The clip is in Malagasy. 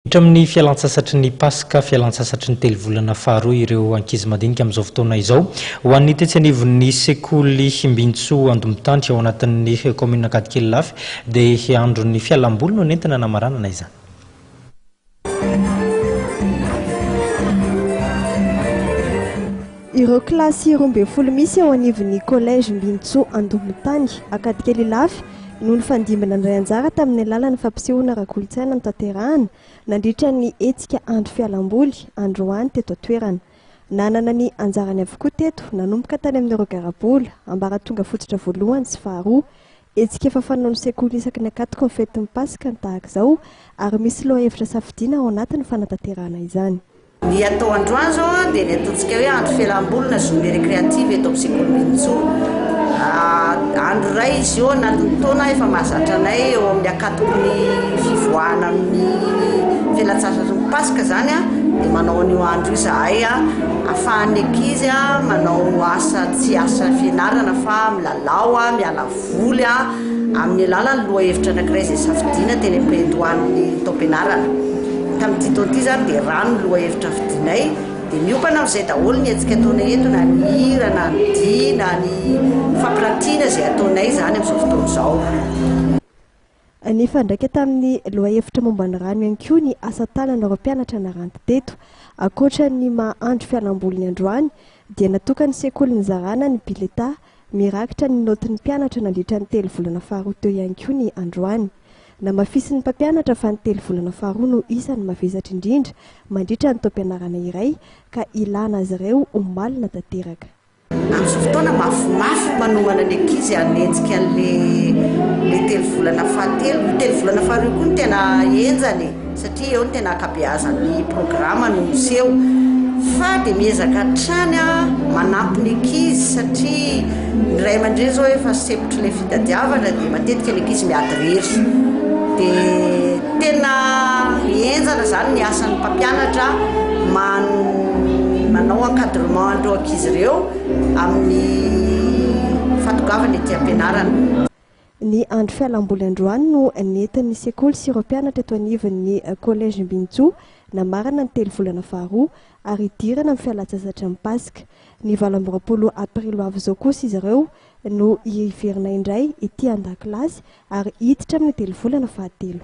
Hiditra amin'ny fialantsasatry ny Paska, fialantsasatry ny telo volana faharoa ireo ankizy madinika amin'izao fotoana izao. Ho an'ny tetsy anivon'ny sekoly Mbintsoa Andomitandry ao anatin'ny kaominina Ankadikely Ilafy dia andron'ny fialamboly no nentina namaranana izany. Ireo kilasy 12 misy eo anivon'ny Collège Mbintsoa Andomitany, Ankadikely Ilafy, no nifandimby nandray anjara tamin'ny alalan'ny fampisehoana ara-kolontsaina notanterahana nandritra ny hetsika Andro fialamboly, androany, teto an-toerana. Nanana ny anjarany avokoa teto, nanomboka tany amin'ireo garabola, ambaratonga fototra voalohany sy faharoa. Hetsika efa fanaon'ny sekoly isaky ny ankatoky ny fetin'ny Paska ny tahaka izao, ary misy lohahevitra safidiana ao anatin'ny fanatanterahana izany. Ny atao androany izao dia ny ataontsika hoe andro fialam-boly na journée récréative eto amin'ny sekoly Mbinintsoa. Andro iray izy io anatin'ny taona efa mahazatra anay eo amin'ny ankatoky ny fivoahana amin'ny fialan-tsasatry ny Paska izany dia manao an'io andro io izahay ahafahan'ny ankizy manao asa tsy asa fianarana fa milalao, miala voly amin'ny alalan'ny lohahevitra anankiray izay safidiana teny am-piandohan'ny taom-pianarana. Tamin'ity taona ity izany dia rano ny lohahevitra fidinay, dia miompana amin'izay daholo ny hetsika ataonay eto, na ny hira, na ny dihy, na ny fampirantiana izay ataonay izany amin'izao fotoana izao. Nifandraika tamin'ny lohahevitra momba ny rano ihany koa ny asa tanan'ireo mpianatra naranty teto. Ankoatra ny maha andro fialamboly ny androany dia natokan'ny sekoly nizarana ny biletà mirakitra ny naotin'ny mpianatra nandritra ny telo volana faharoa teo ihany koa ny androany. Namafisin'ny mpampianatra fa ny telo volana faharoa no isan'ny mavesatra indrindra mandritra ny taom-pianarana iray ka ilana azy ireo ho malina tanteraka. Amin'izao fotoana mafimafy manomana ny ankizy hanenjika an'le telo volana fahatelo. Io telo volana faharoa io koa no tena henjana e, satria eo no tena ankabeazan'ny programa no miseho. Fa dia miezaka hatrany aho manampy ny ankizy satria ny ray aman-dreny izao efa sempotr'ilay fitadiavana dia matetika ny ankizy miady irery. Dia tena henjana izany ny asan'ny mpampianatra manao encadrement an'ireo ankizy ireo amin'ny fahatongavany ety am-pianarana. Ny andro fialamboly androany no nentin'ny sekoly sy ireo mpianatra eto anivon'ny Collège Mbinintsoa namarana ny telo volana faharoa ary hidirana amin'ny fialantsasatry ny Paska. Ny 28 aprily ho avy izao kosa izy ireo no hiverina indray ety an-dakilasy ary hiditra amin'ny telo volana fahatelo.